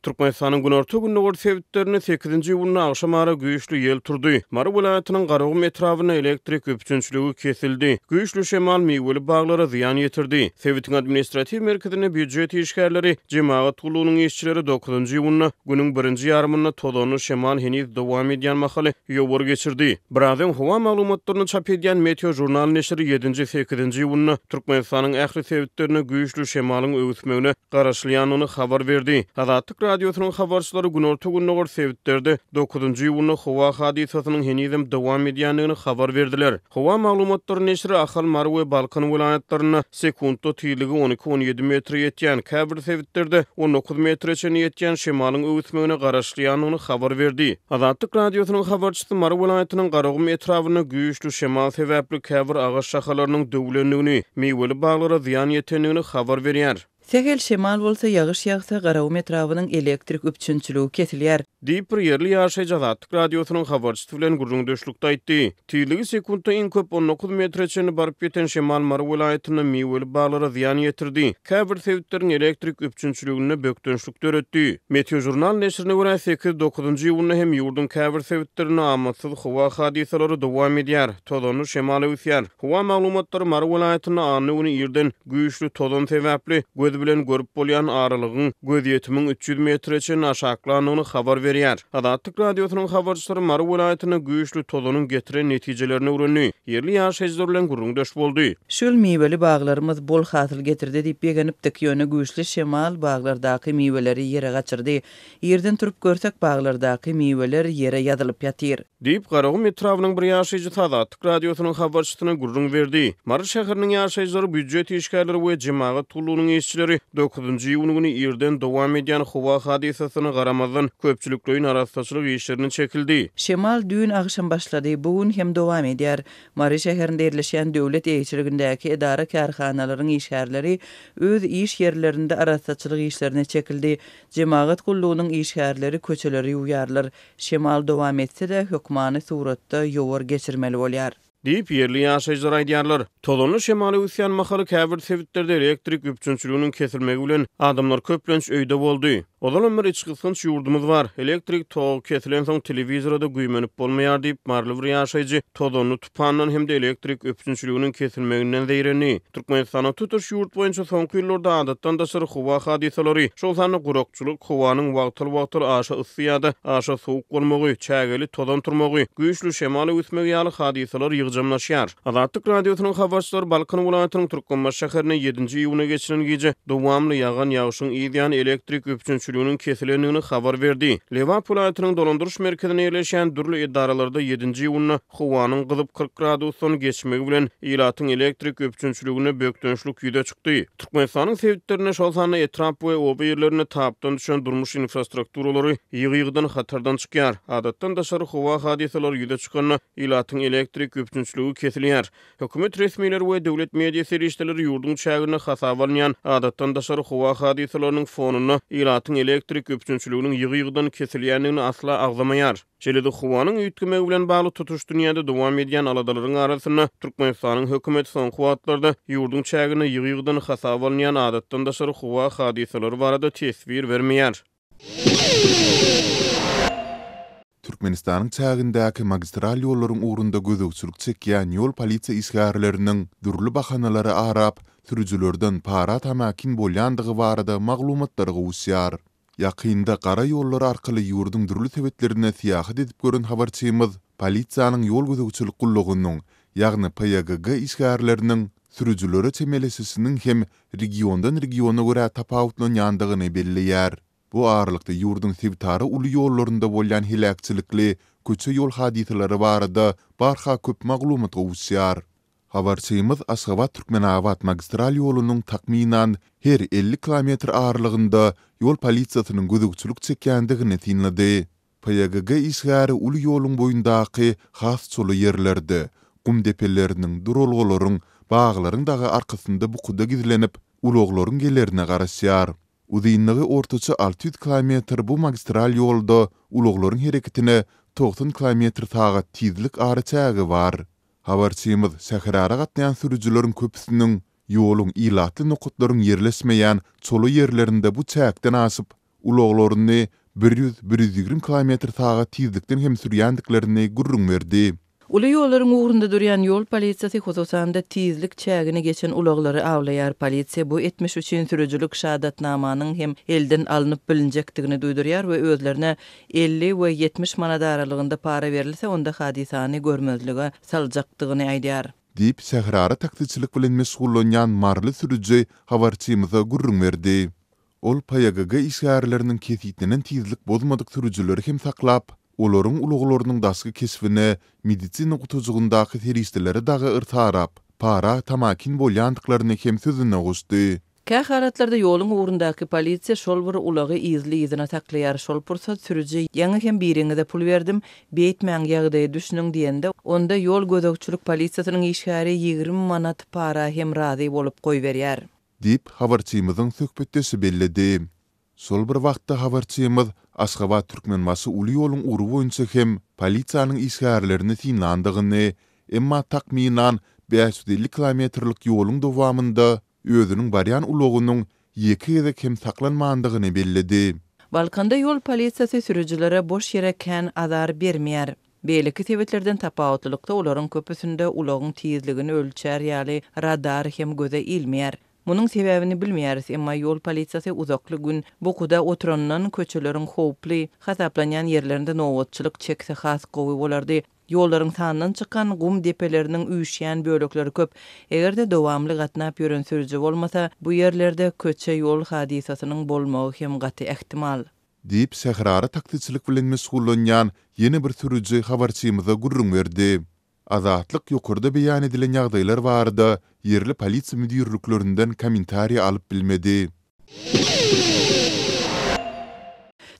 Türkmenistanyň günorta-gündogar sebitlerinde sekizinji iýunda agşamara güýçli ýel turdy. Mary welaýatynyň Garagum etrabynda elektrik üpjünçiligi kesildi. Güýçli şemal miweli baglara zyýan ýetirdi. Sebitiň administratiw merkezinde býujet işgärleri, jemagat gullugynyň işçileri dokuzynjy iýunda günüň birinji ýarymynda tozanly şemal heniz dowam edýän mahaly ýowar geçirdi. Biraz öň howa maglumatlaryny çap edýän Meteožurnal neşiri ýedinji, sekizinji iýunda Türkmenistanyň ähli sebitlerinde güýçli şemalyň öwüsmegine garaşylýandygyny habar berdi. Azatlyk Radiosynyň habarçylary günorta-gündogar sebitlerde dokuzynjy iýunda howa hadysasynyň henizem dowam edýändigini habar berdiler. Howa maglumatlary neşiri Ahal, Mary we Balkan welaýatlarynda sekuntda tizligi 12-17 metre ýetýän, käbir sebitlerde 19 metre çenli ýetýän şemalyň öwüsmegine garaşylýandygyny habar berdi. Azatlyk Radiosynyň habarçysy Mary welaýatynyň Garagum etrabynda güýçli şemal sebäpli käbir agaç şahalarynyň döwlendigini, miweli baglara zyýan ýetendigini habar berýär. Sähel şemal bolsa, ýagyş ýagsa, Garagum etrabynyň elektrik üpjünçiligi kesilýär. Diýip, bir ýerli ýaşaýjy Azatlyk Radiosynyň habarçysy bilen gürrüňdeşlikde aýtdy. Tizligi sekuntda iň köp 19 metre çenli baryp ýeten şemal Mary welaýatynda miweli baglara zyýan ýetirdi, käbir sebitleriň elektrik üpjünçiliginde bökdençlik döretdi. Meteožurnal neşirine görä, sekiz, dokuzynjy iýunda hem ýurduň käbir sebitlerinde amatsyz howa hadysalary dowam edýär, tozanly şemal öwüsýär. Howa maglumatlary Mary welaýatynda anna güni irden güýçli tozan sebäpli göz bilen görüp bolýan aralygyň gözýetimiň 300 metre çenli aşaklandygyny habar berýär. Azatlyk Radiosynyň habarçylary Mary welaýatynda güýçli tozanyň getiren netijelerini öwrendi, ýerli ýaşaýjylar bilen gürrüňdeş boldy. Şu ýyl miweli baglarymyz bol hasyl getirdi diýip begenipdik, ýöne güýçli şemal baglardaky miweleri ýere gaçyrdy. Irden turup görsek, baglardaky miweler ýere ýazylyp ýatyr. Diýip, Garagum etrabynyň bir ýaşaýjysy Azatlyk Radiosynyň habarçysyna gürrüň berdi. Mary şäheriniň ýaşaýjylary, býujet işgärleri we jemagat gullugynyň işçileri dokuzynjy iýun güni irden dowam edýän howa hadysasyna garamazdan, köpçülikleýin arassaçylyk işlerine çekildi. Şemal düýn agşam başlady, bu gün hem dowam edýär. Mary şäherinde ýerleşýän döwlet eýeçiligindäki edara-kärhanalaryň işgärleri öz iş ýerlerinde arassaçylyk işlerine çekildi. Jemagat gullugynyň işgärleri köçeleri ýuwýarlar. Şemal dowam etse-de, hökmany suratda ýowar geçirmeli bolýar. Diýip, ýerli ýaşaýjylar aýdýarlar. Tozanly şemal öwüsýän mahaly käbir sebitlerde elektrik üpjünçiliginiň kesilmegi bilen, adamlar köplenç öýde boldy. Ozalam bir içgysgynç ýurdumyz bar. Elektrik togy kesilensoň telewizora-da güýmenip bolmaýar diýip, maryly bir ýaşaýjy tozanly tupandan hem-de elektrik üpjünçiliginiň kesilmeginden zeýrendi. Türkmenistanda tutuş ýurt boýunça soňky ýyllarda adatdan daşary howa hadysalary, şol sanda gurakçylyk, howanyň wagtal-wagtal aşa yssy ýa-da aşa sowuk bolmagy, çägeli tozan turmagy, güýçli şemal öwüsmegi ýaly hadysalar ýygjamlaşýar. Azatlyk Radiosynyň habarçylary Balkan welaýatynyň Türkmenbaşy şäherinde ýedinji iýuna geçiren gije dowamly ýagan ýagşyň yz ýany elektrik üpjünçiliginiň kesilendigini habar berdi. Lebap welaýatynyň dolandyryş merkezinde ýerleşýän dürli edaralarda ýedinji iýunda howanyň gyzyp 40 gradusdan geçmegi bilen ilatyň elektrik üpjünçiliginde bökdençlik ýüze çykdy. Türkmenistanyň sebitlerinde, şol sanda etrap we oba ýerlerinde tapdan düşen durmuş infrastrukturalary ýygy-ýygydan hatardan çykýar. Adatdan daşary howa hadysalary ýüze çykanda ilatyň elektrik üpjünçiligi kesilýär. Hökümet resmileri we döwlet media serişdeleri ýurduň çäginde hasaba alynýan adatdan daşary howa hadysalarynyň fonunda ilatyň elektrik üpjünçiliginiň ýygy-ýygydan kesilýändigini asla agzamaýar. Şeýle-de howanyň üýtgemegi bilen bagly tutuş dünýäde dowam edýän aladalaryň arasynda Türkmenistanyň hökümeti soňky wagtlarda ýurduň çäginde ýygy-ýygydan hasaba alynýan adatdan daşary howa hadysalary barada teswir bermeýär. Türkmenistanyň çägindäki magistral ýollaryň ugrunda gözegçilik çekýän ýol polisiýa işgärleriniň dürli bahanalary arap, sürüjilerden para tamakin bolýandygy barada maglumatlar gowuşýar. Ýakynda gara ýollar arkaly ýurduň dürli sebitlerine syýahat edip gören habarçymyz polisiýanyň ýol gözegçilik gullugynyň, ýagny PYGG işgärleriniň sürüjilere çemeleşişiniň hem regiondan-regiona görä tapawutlanýandygyny belleýär. Bu aralykda ýurduň sebitara uly ýollarynda bolýan heläkçilikli köçe-ýol hadysalary barada barha köp maglumat gowuşýar. Habarçymyz Aşgabat-Türkmenabat magistral ýolunyň takmynan her 50 kilometr aralygynda ýol polisiýasynyň gözegçilik çekýändigini synlady. PYGG işgäri uly ýoluň boýundaky has çola ýerlerde, gum depeleriniň, duralgalaryň, baglaryň dagy arkasynda bukuda gizlenip, ulaglaryň gelerine garaşýar. Uzynlygy ortaça 600 kilometr bu magistral ýolda ulaglaryň hereketine 90 kilometr sagat tizlik araçägi bar. Habarçymyz şäherara gatnaýan sürüjileriň köpüsiniň ýoluň ilatly nokatlaryň ýerleşmeýän çola ýerlerinde bu çäkden aşyp, ulaglaryny 100, 120 kilometr sagat tizlikden hem sürýändiklerini gürrüň berdi. Uly ýollaryň ugrunda durýan ýol polisiýasy, hususan-da, tizlik çägini geçen ulaglary awlaýar. Polisiýa bu etmiş üçin sürüjilik şahadatnamanyň hem elden alnyp bilinjekdigini duýdurýar we özlerine 50 we 70 manat aralygynda para berilse, onda hadysany görmezlige saljakdygyny aýdýar. Diýip, şäherara taksiçilik bilen meşgullanýan maryly sürüji habarçymyza gürrüň berdi. Ol PYGG işgärleriniň kesgitlenen tizlik bozmadyk sürüjileri hem saklap, olaryň ulaglarynyň daşky keşbine, medisina gutujygyndaky serişdelere dagy yrsarap, para tamakin bolýandyklaryny hem sözüne goşdy. Kä halatlarda ýoluň ugrundaky polisiýa şol bir ulagy yzly-yzyna saklaýar. Şol pursat sürüji Ýaňy hem biriňize pul berdim, beýtmäň, ýagdaýa düşüniň diýende, onda ýol gözegçilik polisiýasynyň işgäri 20 manat para hem razy bolup goýberýär. Diýip, habarçymyzyň söhbetdeşi belledi. Şol bir wagtda habarçymyz Aşgabat-Türkmenbaşy uly ýoluň ugry boýunça hem polisiýanyň işgärlerini synlandygyny, emma takmynan 550 kilometrlik ýoluň dowamynda özüniň barýan ulagynyň ýeke gezek hem saklanmandygyny belledi. Balkanda ýol polisiýasy sürüjilere boş ýere kän azar bermeýär. Beýleki sebitlerden tapawutlylykda olaryň köpüsinde ulagyň tizligini ölçär ýaly radar hem göze ilmeýär. Munuň sebäbini bilmeýäris, emma ýol polisiýasy uzakly gün bukuda oturandan köçeleriň howply hasaplanýan ýerlerinde nobatçylyk çekse has gowy bolardy. Ýollaryň sandan çykan gum depeleriniň üýşýän bölekleri köp. Eger-de dowamly gatnap ýören sürüji bolmasa, bu ýerlerde köçe-ýol hadysasynyň bolmagy hem gaty ähtimal. Diýip, şäherara taksiçilik bilen meşgullanýan ýene bir sürüji habarçymyza gürrüň berdi. Azatlyk ýokarda beýan edilen ýagdaýlar barada ýerli polisiýa müdirliklerinden kommentariý alyp bilmedi.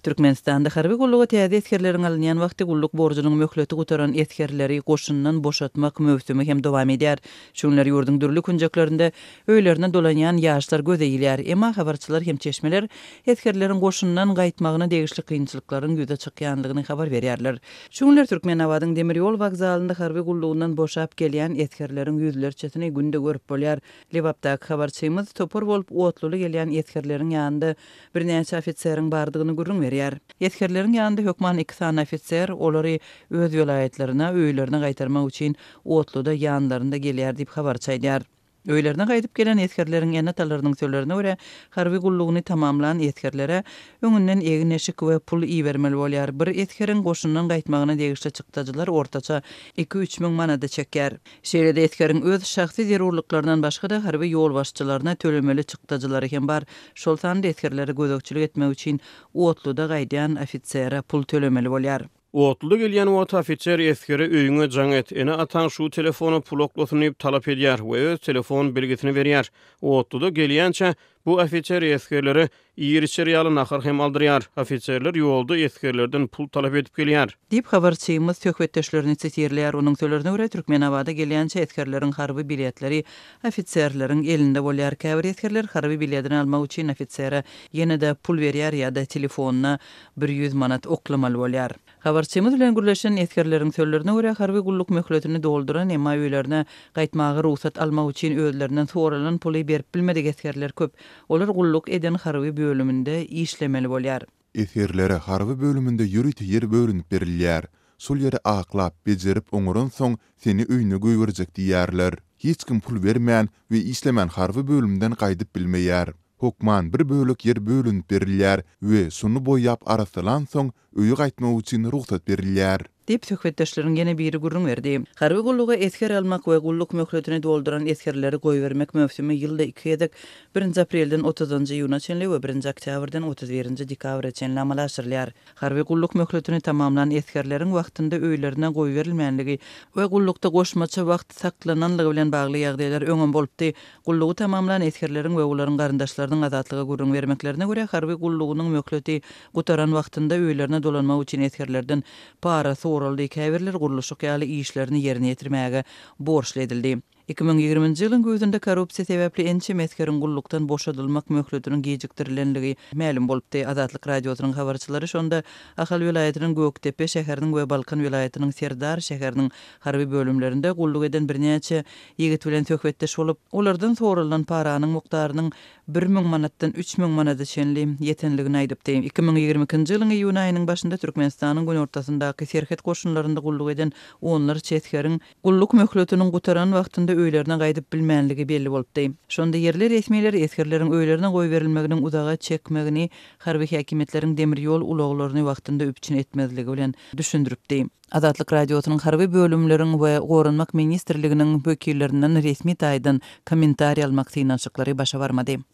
Türkmenistanda harby gulluga täze esgerleriň alynýan wagty gulluk borjunyň möhleti gutaran esgerleri goşundan boşatmak möwsümi hem dowam edýär. Şu günler ýurduň dürli künjeklerinde öýlerine dolanýan ýaşlar göze ilýär. Emma habarçylar hem çeşmeler esgerleriň goşundan gaýtmagyna degişli kynçylyklaryň ýüze çykýanlygyny habar berýärler. Şu günler Türkmenabadyň demir ýol wokzalynda harby gullugyndan boşap gelýän esgerleriň ýüzlerçesini günde görüp bolýar. Lebapdaky habarçymyz topar bolup otluly gelýän esgerleriň ýanynda birnäçe ofiseriň bardygyny gürrüň berýär. Esgerleriň ýanynda hökman iki sany ofiser olary öz welaýatlaryna, öýlerine gaýtarmak üçin otluda ýanlarynda gelýär diýip habarçy aýdýar. Öýlerine gaýdyp gelen esgerleriň ene-atalarynyň sözlerine görä, harby gullugyny tamamlan esgerlere öňünden egin-eşik we pul ibermeli bolýar. Bir esgeriň goşundan gaýtmagyna degişli çykdajylar ortaça iki-üç müň manada çekýär. Şeýle-de esgeriň öz şahsy zerurlyklaryndan başga-da harby ýolbaşçylaryna tölemeli çykdajylary hem bar. Şol sanda esgerlere gözegçilik etmek üçin otluda gaýdýan ofisere pul tölemeli bolýar. Otluda gelýän wagty ofiser esgere öýüňe jaň et, ene-ataň şu telefona pul oklasyn diýip talap edýär we öz telefon belgisini berýär. Otluda gelýänçä, bu ofiser esgerlere iýer-içer ýaly nahar hem aldyrýar. Ofiserler ýolda esgerlerden pul talap edip gelýär. Diýip, habarçymyz söhbetdeşlerini sitirleýär. Onuň sözlerine görä, Türkmenabada gelýänçä esgerleriň harby biletleri ofiserleriň elinde bolýar. Käbir esgerler harby biledini almak üçin ofisere ýene-de pul berýär ýa-da telefonyna 100 manat oklamaly bolýar. Habarçymyz bilen gürleşen esgerleriň sözlerine görä, harby gulluk möhletini dolduran, emma öýlerine gaýtmaga rugsat almak üçin özlerinden soralan puly berip bilmedik esgerler köp. Olar gulluk eden harby bölüminde işlemeli bolýar. Esgerlere harby bölüminde ýörite ýer bölünip berilýär. Şol ýeri aklap, bejerip oňaransoň seni öýüne goýberjek diýýärler. Hiç kim pul bermän we işlemän harby bölümden gaýdyp bilmeýär. Hökman bir bölek ýer bölünip berilýär we şony boýap arassalansoň öýe gaýtmak üçin rugsat berilýär. Diýip, söhbetdeşleriň ýene biri gürrüň berdi. Harby gulluga esger almak we gulluk möhletini dolduran esgerleri goýbermek möwsümi ýylda iki gezek, birinji aprelden otuzynjy iýuna çenli we birinji oktýabrdan 31-nji dekabra çenli amala aşyrylýar. Harby gulluk möhletini tamamlan esgerleriň wagtynda öýlerine goýberilmänligi we gullukda goşmaça wagt saklananlygy bilen bagly ýagdaýlar öňem bolupdy. Gullugy tamamlan esgerleriň we olaryň garyndaşlarynyň Azatlyga gürrüň bermeklerine görä, harby gullugynyň möhleti gutaran wagtynda öýlerine dolanmak üçin esgerlerden para soraldy, käbirleri gurluşyk ýaly işlerini ýerine ýetirmäge borçly edildi. 2020-nji ýylyň güýzünde korrupsiýa sebäpli ençeme esgeriň gullukdan boşadylmak möhletiniň gijikdirilendigi mälim bolupdy. Azatlyk Radiosynyň habarçylary şonda Ahal welaýatynyň Gökdepe şäheriniň we Balkan welaýatynyň Serdar şäheriniň harby bölümlerinde gulluk eden birnäçe ýigit bilen söhbetdeş bolup, olardan soralynan paranyň mukdarynyň 1000 manatdan 3000 manada çenli ýetenligini aýdypdy. 2022-nji ýylyň iýun aýynyň başynda Türkmenistanyň günortasyndaky serhet goşunlarynda gulluk eden onlarça esgeriň gulluk möhletiniň gutaran wagtynda öýlerine gaýdyp bilmänligi belli bolupdy. Şonda ýerli resmiler esgerleriň öýlerine goýberilmeginiň uzaga çekmegini harby häkimiýetleriň demir ýol ulaglaryny wagtynda üpjün etmezligi bilen düşündiripdi. Azatlyk Radiosynyň harby bölümleriň we Goranmak ministrliginiň wekillerinden resmi taýdan kommentariý almak synanyşyklary başa barmady.